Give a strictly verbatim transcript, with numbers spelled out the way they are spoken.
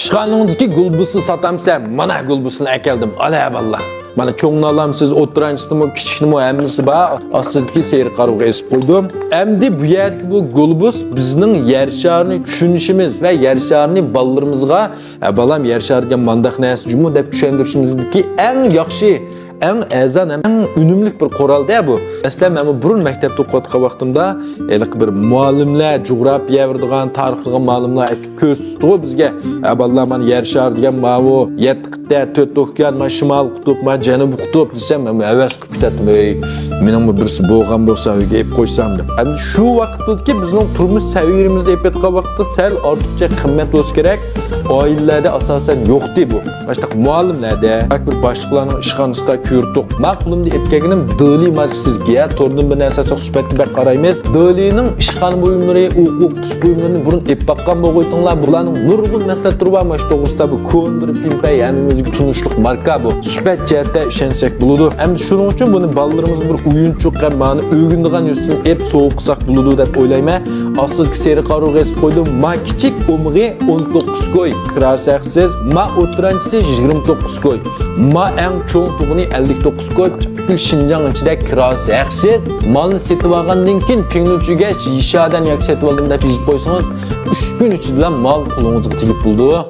ئىشخانىڭدىكى گۇلبۇسنى ساتامسەن؟ مانا گۇلبۇسنى ئەكەلدىم، ئالە باللا. مانا چوڭنى ئالامسىز، ئوتتۇرانچىسىمۇ، كىچىكنىمۇ، ھەممىسى بار. ئاستىدىكى سېرىق قارىغا ئېسىپ قويدۇم. ئەمدى بۇ يەردىكى بۇ گۇلبۇس بىزنىڭ يەر شارىنى چۈشىنىشىمىز ۋە يەر شارىنى بالىلىرىمىزغا، «ئە، بالام، يەر شارى دېگەن مانداق نەرسە جۇمۇ» دەپ چۈشەندۈرۈشىمىزدىكى ئەڭ ياخشى، ئەڭ ئەرزان ھەم ئەڭ ئۈنۈملۈك بىر قورال-دە بۇ. مەسىلەن، مەنمۇ بۇرۇن مەكتەپتە ئوقۇۋاتقان ۋاقتىمدا ھېلىقى بىر مۇئەللىملەر، جۇغراپىيە بىلىدىغان، تارىخ بىلىدىغان مۇئەللىملەر كۆرسىتىدىغۇ بىزگە، «ئە، بالىلار، مانا يەر شارى دېگەن ماۋۇ، يەتتە قىتئە، تۆت ئوكيان، مانا شىمالىي قۇتۇپ، مانا جەنۇبىي قۇتۇپ» دېسەم، مەن ھەۋەس قىلىپ كېتەتتىم. «ئەي، مېنىڭمۇ بىرسى بولغان بولسا، ئۆيگە ئېلىپ قويسام» دەپ. ئەمدى شۇ ۋاقىتتىكى بىزنىڭ تۇرمۇش سەۋىيەمىزنى ئېلىپ ئېيتقان ۋاقىتتا سەل ئارتۇقچە قىممەت بولسا كېرەك، ئائىلىلەردە ئاساسەن يوقتى بۇ. مۇشۇنداق مۇئەللىملەردە، بەك بىر باشلىقلارنىڭ ئىشخانىسىدا كۆرۈپ تۇق. مەن قولۇمدا ئېلىپ كەلگىنىم دېلى ماركىسىدىكى، يا، توردىن بىر نەرسە ئالساق سۈپەتكە بەك قارايمىز. دېلىنىڭ ئىشخانا بۇيۇملىرى، ئوقۇتۇش بۇيۇملىرىنى بۇرۇن ئېلىپ باققان بولغۇيتۇڭلار. بۇلارنىڭ نۇرغۇن مەسلىھەتلىرى بار مانا شۇ توغرىسىدا. بۇ كونا بىر پىمپەي، ھەممىمىزگە تونۇشلۇق ماركا بۇ. سۈپەت جەھەتتە ئىشەنسەك بولىدۇ. ئەمدى شۇنىڭ ئۈچۈن بۇنى بالىلىرىمىزغا بىر ئويۇنچۇق ھەم مانا ئۆگىنىدىغان يۈزىسىدىن ئېلىپ سوۋغا قىلساق بولىدۇ دەپ ئويلايمەن. ئاستىدىكى سېرىق قارىغا ئېسىپ قويدۇم. ما كىچىك ئومىقى ئون توققۇز كوي، كىراسى ھەقسىز. ما ئوتتۇرانچىسى يىگىرمە توققۇز كوي. ما ئەڭ چوڭ تۇغىنى ئەللىك توققۇز كوي. پۈتكۈل شىنجاڭ ئىچىدە كىراسى ھەقسىز. مالنى سېتىۋالغاندىن كېيىن پىڭنىچۈگە يىشادەن ياكى سېتىۋالدىم دەپ يېزىپ قويسىڭىز، ئۈچ كۈن ئىچىدىلا مال قولىڭىزغا تېگىپ بولىدۇ.